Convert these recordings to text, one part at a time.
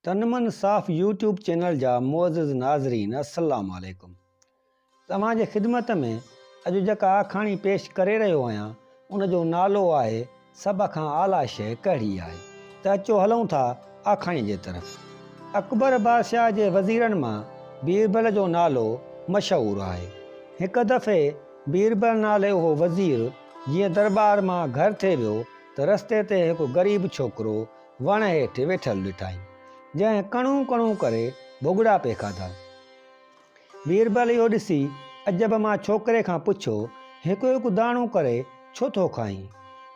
تن من صاف يوٽيوب چينل جا معزز ناظرين السلام عليڪم توهان جي خدمت ۾ اڄ جيڪا آکاڻي پيش ڪري رهيو آهيان ان جو نالو آهي سڀ کان اعليٰ شيء ڪهڙي آهي ته اچو هلون ٿا آکاڻي جي طرف اڪبر بادشاهه جي وزيرن مان بيربل جو نالو مشهور آهي هڪ دفعي بيربل نالي اهو وزير جيئن درٻار مان گهر ٿي ويو ته رستي تي هڪ غريب ڇوڪرو وڻ هيٺ ويٺل ڏٺائين، جنهن ڪڻو ڪڻو ڪري ڀڳڙا پئي کاڌا. بيربل اهو ڏسي عجب مان ڇوڪري کان پڇيو، هڪ هڪ داڻو ڪري ڇو ٿو کائين؟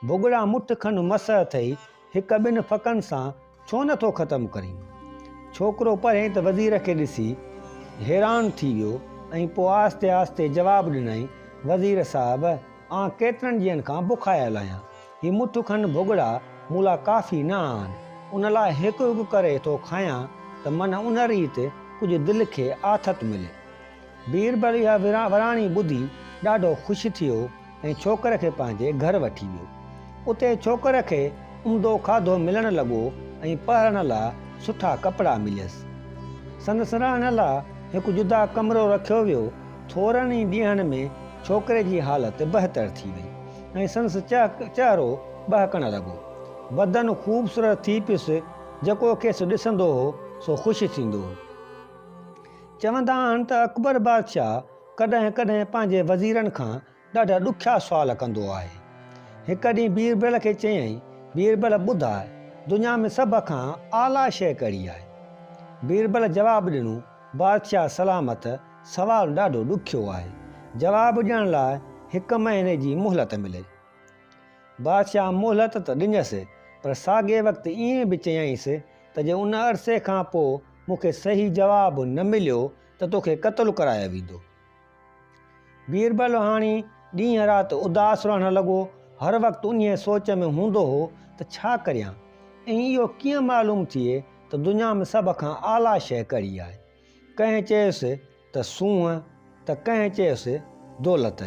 ڀڳڙا مٺ کن مس اٿئي، هڪ ٻن ڦڪن سان ڇو نه ٿو ختم ڪرين؟ ڇوڪرو پرهين ته وزير کي ڏسي حيران ٿي ويو ۽ پوء آهستي آهستي جواب ڏنائين، وزير صاحب! آن ڪيترن ڏينهن کان بکايل آهيان. هي مٺ کن ڀڳڙا مون لاء ڪافي نه آهن. ان لاء هڪ هڪ ڪري ٿو کايان ته من ان ريت ڪجهه دل کي آٿت ملي. بيربل اها وراڻي ٻڌي ڏاڍو خوش ٿيو ۽ ڇوڪر کي پنهنجي گهر وٺي ويو. اتي ڇوڪر کي عمدو کاڌو ملڻ لڳو ۽ پهرڻ لاء سٺا ڪپڙا مليس. سندس رهڻ لاء هڪ جدا ڪمرو رکيو ويو. ٿورن ئي ڏينهن ۾ ڇوڪري جي حالت بهتر ٿي وئي ۽ سندس چهرو ٻهڪڻ لڳو. بدن خوبصورت ٿي پيس، جيڪو کيس ڏسندو هو سو خوش ٿيندو هو. چوندا آهن ته اڪبر بادشاهه ڪڏهن ڪڏهن پنهنجي وزيرن کان ڏاڍا ڏکيا سوال ڪندو آهي. هڪ ڏينهن بيربل کي چيائين، بيربل ٻڌاء دنيا ۾ سڀ کان اعليٰ شيء ڪهڙي آهي؟ بيربل جواب ڏنو، بادشاهه سلامت سوال ڏاڍو ڏکيو آهي، جواب ڏيڻ لاء هڪ مهيني جي مهلت ملي. بادشاهه مهلت ته ڏنس، پر ساڳئي وقت ائين به چيائينس ته جي ان عرصي کان پوء مون کي صحيح جواب نه مليو ته توکي قتل ڪرايو ويندو. بيربل هاڻي ڏينهن رات اداس رهڻ لڳو، هر وقت انهيء سوچ ۾ هوندو هو ته ڇا ڪريان ۽ اهو ڪيئن معلوم ٿئي ته دنيا ۾ سڀ کان اعليٰ شيء ڪهڙي آهي. ڪنهن چيس ته سونهن ته ڪنهن چيس دولت.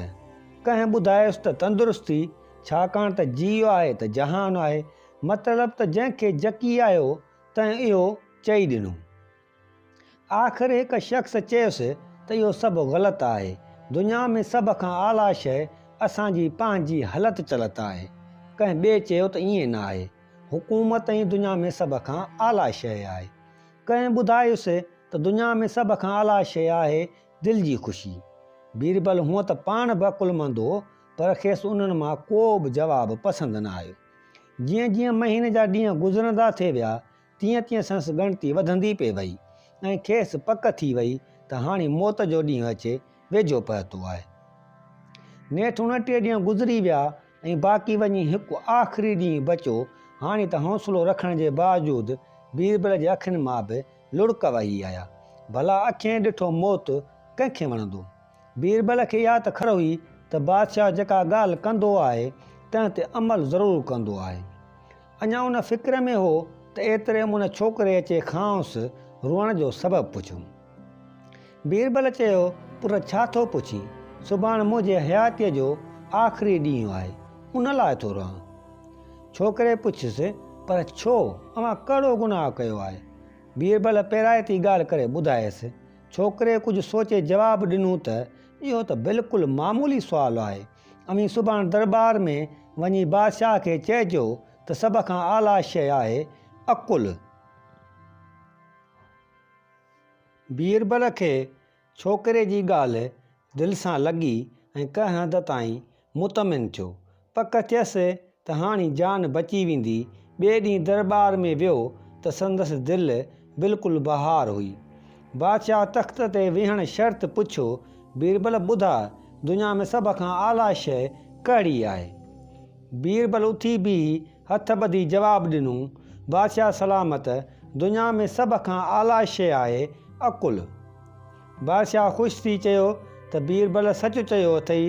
ڪنهن ٻڌايس ته تندرستي، ڇاڪاڻ ته جيء آهي ته جهان آهي. مطلب ته جنهن کي جڪي آيو تنهن اهو چئي ڏنو. آخر هڪ شخص چيس ته اهو سڀ غلط آهي. دنيا ۾ سڀ کان اعليٰ شيء اسان جي پنهنجي هلت چلت آهي. ڪنهن ٻئي چيو ته ائين نه آهي. حڪومت ئي دنيا ۾ سڀ کان اعليٰ شيء آهي. ڪنهن ٻڌايس ته دنيا ۾ سڀ کان اعليٰ شيء آهي دل جي خوشي. بيربل هونء ته پاڻ به عقلمند هو پر کيس انهن مان ڪو به جواب پسند نه آيو. جيئن جيئن مهيني جا ڏينهن گذرندا ٿي ويا تيئن تيئن سندس ڳڻتي وڌندي پئي وئي ۽ کيس پڪ ٿي وئي ته هاڻي موت جو ڏينهن اچي ويجهو پهتو آهي. نيٺ 29 ڏينهن گذري ويا ۽ باقي وڃي هڪ آخري ڏينهن بچيو، هاڻي ته حوصلو رکڻ جي باوجود بيربل جي اکين مان به لڙڪ وهي آيا. ڀلا اکين ڏٺو موت ڪنهن کي وڻندو؟ بيربل کي اها ته خبر هئي ته بادشاهه جيڪا ڳالهه ڪندو آهي، تنهن تي عمل ضرور ڪندو آهي. اڃا ان فڪر ۾ هو ته ايتري م ان ڇوڪري اچي کانئس روئڻ جو سبب پڇيو. بيربل چيو، پٽ ڇا ٿو پڇين؟ سڀاڻ منهنجي حياتيء جو آخري ڏينهن آهي، ان لاء ٿو روئان. ڇوڪري پڇيس، پر ڇو؟ اوهان ڪهڙو گناهه ڪيو آهي؟ بيربل پيرائتي ڳالهه ڪري ٻڌايس. ڇوڪري ڪجهه سوچي جواب ڏنو ته، اهو ته بلڪل معمولي سوال آهي. اوهين سڀاڻ درٻار ۾ وڃي بادشاهه کي چئجو ته سڀ کان اعليٰ شيء آهي عقل. بيربل کي ڇوڪري جي ڳالهه دل سان لڳي ۽ ڪنهن حد تائين مطمئن ٿيو. پڪ ٿيس ته هاڻي جان بچي ويندي. ٻئي ڏينهن درٻار ۾ ويو ته سندس دل بلڪل بهار هئي. بادشاهه تخت تي ويهڻ شرط پڇيو، بيربل ٻڌاء دنيا ۾ سڀ کان اعليٰ شيء ڪهڙي آهي؟ بيربل اٿي بيهي هٿ ٻڌي جواب ڏنو، بادشاهه سلامت، دنيا ۾ سڀ کان اعليٰ شيء آهي عقل. بادشاهه خوش ٿي چيو ته بيربل سچ چيو اٿئي،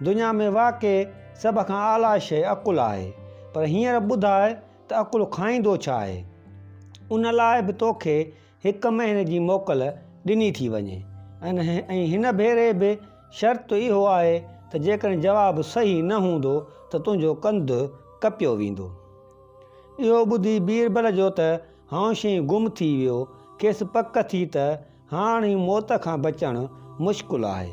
دنيا ۾ واقعي سڀ کان اعليٰ شيء عقل آهي، پر هينئر ٻڌاء ته عقل کائيندو ڇا آهي؟ ان لاء به توکي هڪ مهيني جي موڪل ڏني ٿي وڃي ۽ هن ڀيري به شرط اهو آهي ته جيڪڏهن جواب صحيح نه هوندو ته تنهنجو ڪنڌ ڪپيو ويندو. اهو ٻڌي بيربل جو ته هوش ئي گم ٿي ويو. کيس پڪ ٿي ته هاڻ ئي موت کان بچڻ مشڪل آهي.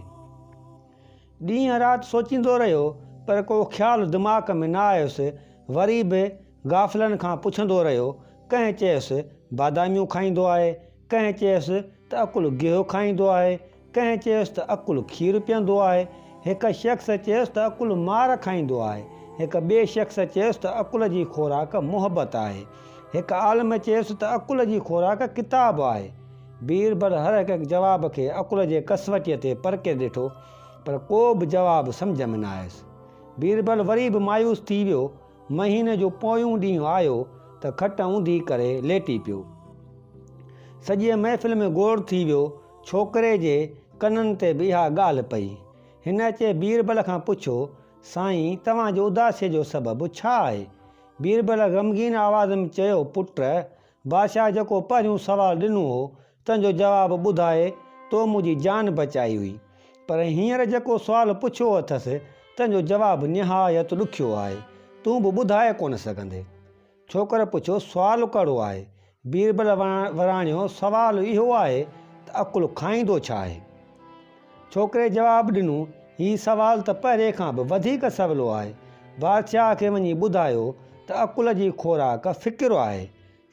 ڏينهن رات سوچيندو رهيو پر ڪو خيال دماغ ۾ نه آيس. وري به غافلن کان پڇندو رهيو. ڪنهن چيس باداميون کائيندو آهي، ڪنهن چيس ته عقل گيهه کائيندو آهي، ڪنهن چيس ته عقل کير پيئندو آهي، هڪ شخص چيس ته عقل مار کائيندو آهي، هڪ ٻئي شخص چيس ته عقل جي خوراڪ محبت آهي، هڪ عالم چيس ته عقل جي خوراڪ ڪتاب آهي. بيربل هر هڪ جواب کي عقل جي ڪسوٽيء تي پرکي ڏٺو، پر ڪو به جواب سمجهه ۾ نه آيس. بيربل وري به مايوس ٿي ويو. مهيني جو پويون ڏينهن آيو ته کٽ اونڌي ڪري ليٽي پيو. سڄيء محفل ۾ گوڙ ٿي ويو. ڇوڪري جي ڪنن تي به اها ڳالهه پئي. هن اچي بيربل کان پڇيو، سائين، توهان جي اداسيء جو سبب ڇا آهي؟ بيربل غمگين آواز ۾ چيو، پٽ، بادشاهه جيڪو پهريون سوال ڏنو هو، تنهن جو جواب ٻڌائي تو منهنجي جان بچائي هئي. پر هينئر جيڪو سوال پڇيو اٿس، تنهن جو جواب نهايت ڏکيو آهي. تون به ٻڌائي ڪونه سگهندين. ڇوڪر پڇيو، سوال ڪهڙو آهي؟ بيربل وراڻيو، سوال اهو آهي ته عقل کائيندو ڇا آهي؟ ڇوڪري جواب ڏنو، هي سوال ته پهرين کان به وڌيڪ سولو آهي. بادشاهه کي وڃي ٻڌايو ته عقل جي خوراڪ فڪر آهي.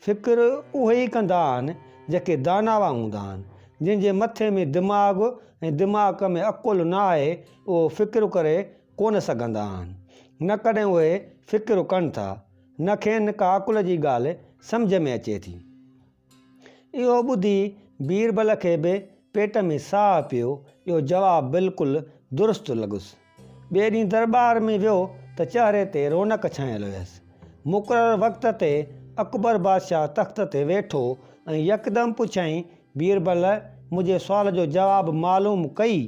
فڪر اهي ئي ڪندا آهن، جيڪي داناوا هوندا آهن. جن جي مٿي ۾ دماغ ۽ دماغ ۾ عقل نه آهي، اهو فڪر ڪري ڪونه سگهندا آهن. نه ڪڏهن اهي فڪر ڪن ٿا، نه کين ڪا عقل جي ڳالهه سمجهه ۾ اچي ٿي. اهو ٻڌي بيربل کي به پيٽ ۾ ساهه پيو. اهو جواب بلڪل درست لڳس. ٻئي ڏينهن درٻار ۾ ويو ته چهري تي رونق ڇانيل هيس. مقرر وقت تي اڪبر بادشاهه تخت تي ويٺو ۽ يڪدم پڇيائين، بيربل، منهنجي سوال جو جواب معلوم ڪئي؟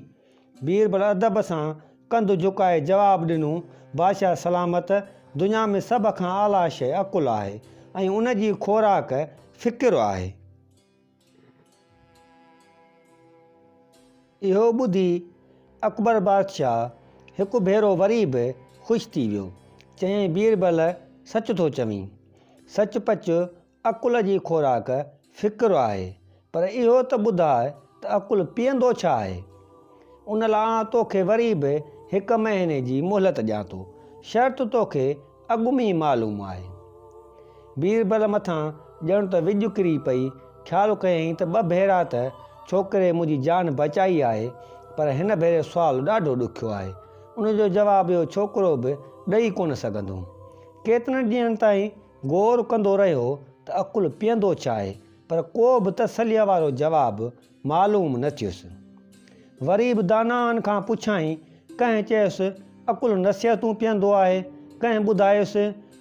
بيربل ادب سان ڪنڌ جهڪائي جواب ڏنو، بادشاهه سلامت، دنيا ۾ سڀ کان اعليٰ شيء عقل آهي ۽ ان جي خوراڪ فڪر آهي. اهو ٻڌي اڪبر بادشاهه هڪ ڀيرو وري به خوش ٿي ويو. چيائين، بيربل سچ ٿو چوين. سچ پچ عقل جي خوراڪ فڪر آهي، پر اهو ته ٻڌاء ته عقل پيئندو ڇا آهي؟ ان لاء آء توکي وري به هڪ مهيني جي مهلت ڏيان ٿو. شرط توکي اڳ ۾ ئي معلوم آهي. بيربل مٿان ڄڻ ته وڄ ڪري پئي. خيال ڪيائين ته ٻه ڀيرا ته ڇوڪري منهنجي جان بچائي آهي، پر هن ڀيري سوال ڏاڍو ڏکيو آهي. ان جو جواب اهو ڇوڪرو به ڏئي ڪونه سگهندو. ڪيترن ڏينهن تائين غور ڪندو رهيو ته عقل پيئندو ڇا آهي، پر ڪو به تسليء وارو جواب معلوم نه ٿيس. وري به داناهن کان پڇيائين، ڪنهن چيس، عقل نصيحتون پيئندو آهي، ڪنهن ٻڌايس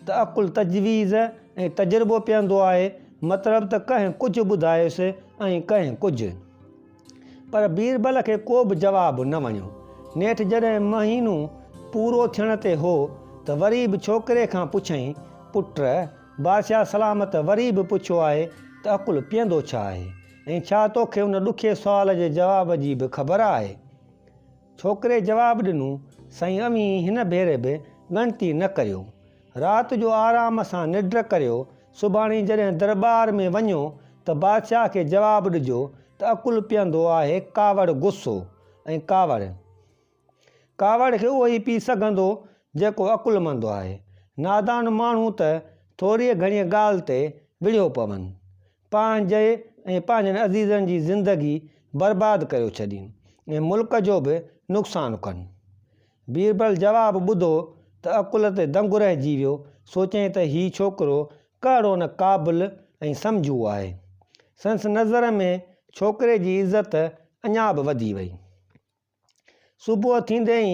ته عقل تجويز ۽ تجربو پيئندو آهي، مطلب ته ڪنهن ڪجهه ٻڌايس ۽ ڪنهن ڪجهه. پر بيربل کي ڪو به جواب نه وڻيو. نيٺ جڏهن مهينو پورو ٿيڻ تي هو ته وري به ڇوڪري کان پڇيائين، پٽ! بادشاهه سلامت وري به پڇيو آهي ته عقل پيئندو ڇا آهي؟ ۽ ڇا توکي ان ڏکي سوال جي جواب جي به خبر آهي؟ ڇوڪري جواب ڏنو، سائين اوهين هن ڀيري به ڳڻتي نه ڪريو. رات جو آرام سان ننڊ ڪريو، سڀاڻي جڏهن درٻار ۾ وڃو ته بادشاهه کي جواب ڏجو ته عقل پيئندو آهي ڪاوڙ غصو ۽ ڪاوڙ. ڪاوڙ کي اهو ئي پي سگهندو جيڪو عقلمند آهي. نادان ماڻهو ته ٿوريء گهڻيء ڳالهه تي وڙهيو پون. پنهنجي ۽ پنهنجن عزيزن جي زندگي برباد ڪريو ڇڏين ۽ ملڪ جو به نقصان ڪن. بيربل جواب ٻڌو ته عقل تي دنگ رهجي ويو، سوچيائين ته هي ڇوڪرو ڪهڙو نه قابل ۽ سمجهو آهي. سندس نظر ۾ ڇوڪري جي عزت اڃا به وڌي وئي. صبح ٿيندي ئي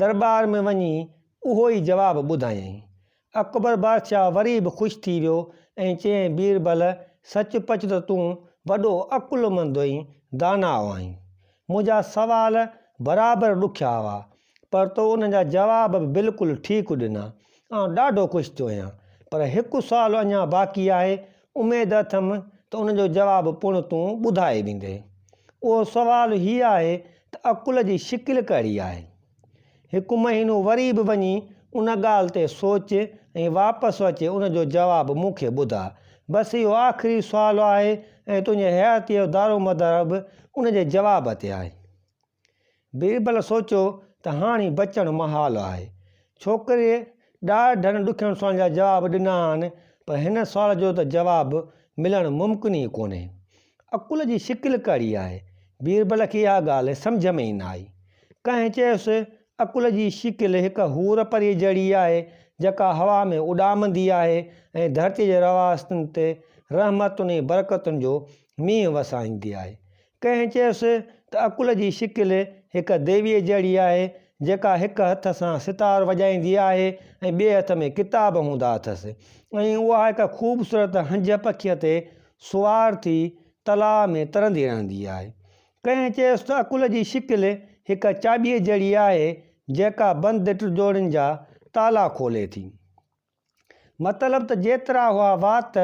درٻار ۾ وڃي اهو ئي جواب ٻڌايائين. اڪبر بادشاهه وري به خوش ٿي ويو ۽ چيائين بيربل سچ پچ ته تون وڏو عقلمند ۽ داناء آهين. منهنجا سوال برابر ڏکيا هئا، پر تو انهن جا جواب به بلڪل ٺيڪ ڏنا. آئون ڏاڍو خوش ٿيو آهيان. پر هڪ سوال اڃا باقي آهي، اميد اٿم ته ان جو جواب پڻ تون ٻڌائي ڏيندين. اهو سوال هي آهي ته عقل جي شڪل ڪهڙي آهي؟ هڪ مهينو وري به وڃي ان ڳالهه تي سوچ ۽ واپس اچي ان جو جواب مون کي ٻڌاء. بس اهو آخري سوال آهي ۽ تنهنجي حياتيء جو دارومدار به ان جي جواب تي آهي. بيربل سوچيو ته هاڻي بچڻ محال آهي. ڇوڪري ڏاڍن ڏکين سوالن جا جواب ڏنا آهن پر هن سوال جو ته جواب ملڻ ممڪن ئي ڪونهي. عقل جي شڪل ڪهڙي آهي؟ بيربل کي اها ڳالهه سمجهه ۾ ئي نه آئي. ڪنهن چيس، عقل جي شڪل هڪ حور پريء جهڙي آهي، جيڪا هوا ۾ اڏامندي آهي ۽ ڌرتيء جي رهواسين تي رحمتن ۽ برڪتن جو مينهن وسائيندي آهي. ڪنهن چيس ته عقل جي شڪل هڪ ديويء جهڙي آهي، جيڪا هڪ هٿ سان ستار وڄائيندي آهي ۽ ٻئي هٿ ۾ ڪتاب هوندا اٿس ۽ اها هڪ خوبصورت هنجهه پکيء تي سوار ٿي تلاء ۾ ترندي رهندي آهي. ڪنهن چيس ته عقل جي شڪل هڪ چاٻيء جهڙي آهي، جيڪا بند ٽجوڙين جا تالا کولي ٿي. مطلب ته جيترا هئا وات،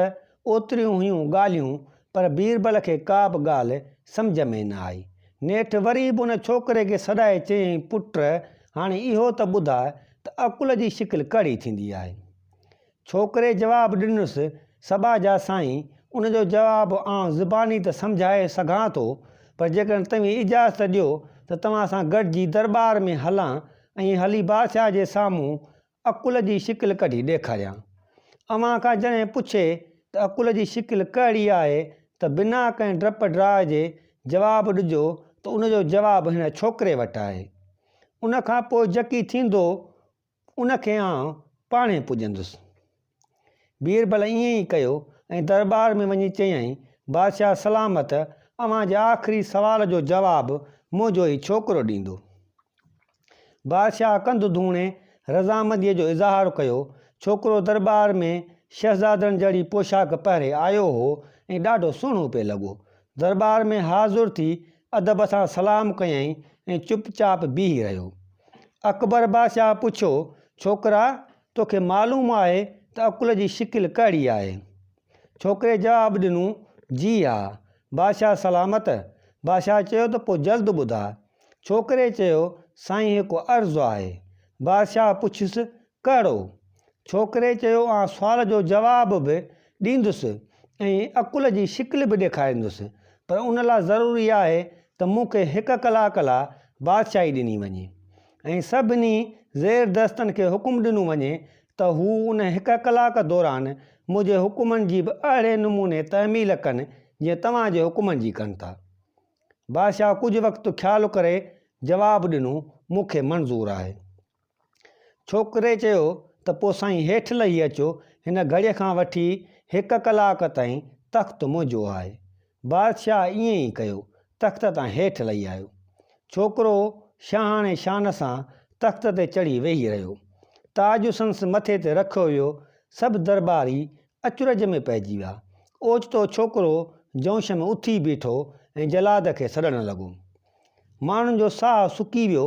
اوتريون هيون ڳالهيون، پر بيربل کي ڪا به ڳالهه سمجهه ۾ نه آئي. نيٺ وري به ان ڇوڪري کي سڏائي چيائين، پٽ، هاڻي اهو ته ٻڌاء ته عقل جي شڪل ڪهڙي ٿيندي آهي؟ ڇوڪري جواب ڏنس، سٻاجها سائين، ان جو جواب آئون زباني ته سمجهائي سگهان ٿو، پر جيڪڏهن توهين اجازت ڏيو ته توهان سان گڏجي درٻار ۾ هلان ۽ هلي بادشاهه جي سامهون عقل جي شڪل ڪڍي ڏيکاريان. اوهان کان جڏهن پڇي ته عقل جي شڪل ڪهڙي آهي ته بنا ڪنهن ڊپ ڊاء جي جواب ڏجو ته ان جو جواب هن ڇوڪري وٽ آهي. ان کان پوء جيڪي ٿيندو ان کي آئون پاڻهي پڄندس. بيربل ائين ئي ڪيو ۽ درٻار ۾ وڃي چيائين، بادشاهه سلامت، اوهان جي آخري سوال جو جواب منهنجو هي ڇوڪرو ڏيندو. بادشاهه ڪنڌ ڌوڻي رضامنديء جو اظهار ڪيو. ڇوڪرو درٻار ۾ شهزادن جهڙي پوشاڪ پهري آيو هو ۽ ڏاڍو سهڻو پئي لڳو. درٻار ۾ حاضر ٿي ادب سان سلام ڪيائين ۽ چپ چاپ بيهي رهيو. اڪبر بادشاهه پڇيو، ڇوڪرا! توکي معلوم آهي ته عقل جي شڪل ڪهڙي آهي؟ ڇوڪري جواب ڏنو، جي ها، بادشاهه سلامت. بادشاهه چيو ته پوء جلد ٻڌاء. ڇوڪري چيو، سائين هڪ عرض آهي. بادشاهه پڇيس، ڪهڙو؟ ڇوڪري چيو، آن سوال جو جواب به ڏيندس ۽ عقل جي شڪل به ڏيکاريندس، پر ان لاء ضروري آهي ته مون کي هڪ ڪلاڪ لاء بادشاهي ڏني وڃي ۽ سڀني زيردستن کي حڪم ڏنو وڃي ته هو ان هڪ ڪلاڪ دوران منهنجي حڪمن جي به اهڙي نموني تعميل ڪن جيئن توهان جي حڪمن جي ڪن ٿا. بادشاهه ڪجهه وقت خيال ڪري جواب ڏنو، مون کي منظور آهي. ڇوڪري چيو ته پوء سائين هيٺ لهي اچو، هن گهڙيء کان وٺي هڪ ڪلاڪ تائين تخت منهنجو آهي. بادشاهه ائين ئي ڪيو، تخت تان هيٺ لهي آيو. ڇوڪرو شاهاڻي شان سان تخت تي چڙهي ويهي رهيو. تاج سندس مٿي تي رکيو ويو. سڀ درٻاري اچرج ۾ پئجي ويا. اوچتو ڇوڪرو جوش ۾ اٿي بيٺو ۽ جلاد کي سڏڻ لڳو. ماڻهن جو ساهه سڪي ويو.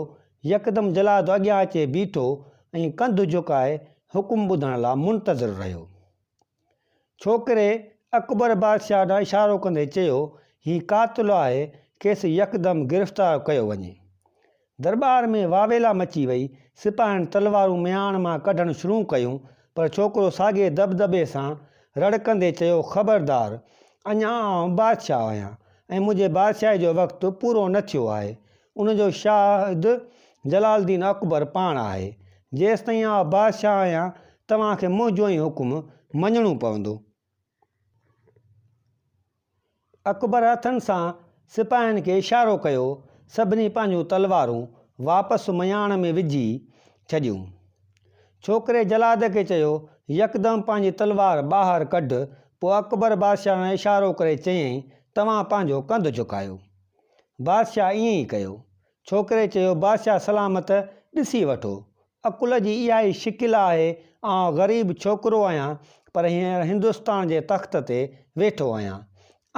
يڪدم جلاد اڳيان اچي بيٺو ۽ ڪنڌ جهڪائي حڪم ٻڌڻ لاء منتظر رهيو. ڇوڪري اڪبر بادشاهه ڏانهن اشارو ڪندي چيو، هي قاتل آهي، کيس يڪدم گرفتار ڪيو وڃي. درٻار ۾ واويلا مچي وئي، سپاهين تلوارون مياڻ مان ڪڍڻ شروع ڪيون، پر ڇوڪرو ساڳئي دٻدٻي سان رڙ ڪندي چيو، خبردار! اڃا آئون بادشاهه آهيان ۽ منهنجي بادشاهي جو وقت پورو نه ٿيو آهي. ان جو شاهد جلال الدين اڪبر پاڻ آهي. جيستائين آء بادشاهه آهيان، توهان کي منهنجو ئي حڪم مڃڻو پوندو. اڪبر هٿن سان سپاهين کي اشارو ڪيو، سڀني پنهنجون تلوارون واپس مياڻ ۾ وجهي ڇڏيون. ڇوڪري جلاد کي چيو، يڪدم پنهنجي تلوار ٻاهر ڪڍ، پوء اڪبر بادشاهه ڏانهن اشارو ڪري چيائين، توهان پنهنجو ڪنڌ جهڪايو. بادشاهه ائين ئي ڪيو. ڇوڪري چيو، بادشاهه سلامت، ڏسي وٺو، عقل جي اها ئي شڪل آهي، آئون غريب ڇوڪرو آهيان، پر هينئر هندستان جي تخت تي ويٺو آهيان.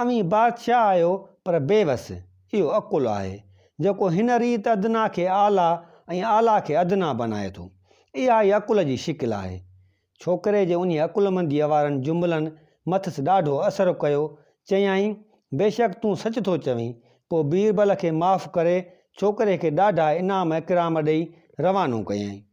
اوهين بادشاهه آهيو، پر بيوس. اهو عقل آهي، جيڪو هن ريت ادنيٰ کي اعليٰ ۽ اعليٰ کي ادنيٰ بنائي ٿو. اها ئي عقل جي شڪل آهي. ڇوڪري جي انهيء عقلمنديء وارن جملن مٿس ڏاڍو اثر ڪيو. چيائين، بيشڪ تون سچ ٿو چوين. پوء بيربل کي معاف ڪري، ڇوڪري کي ڏاڍا انعام اڪرام ڏئي روانو ڪيائين.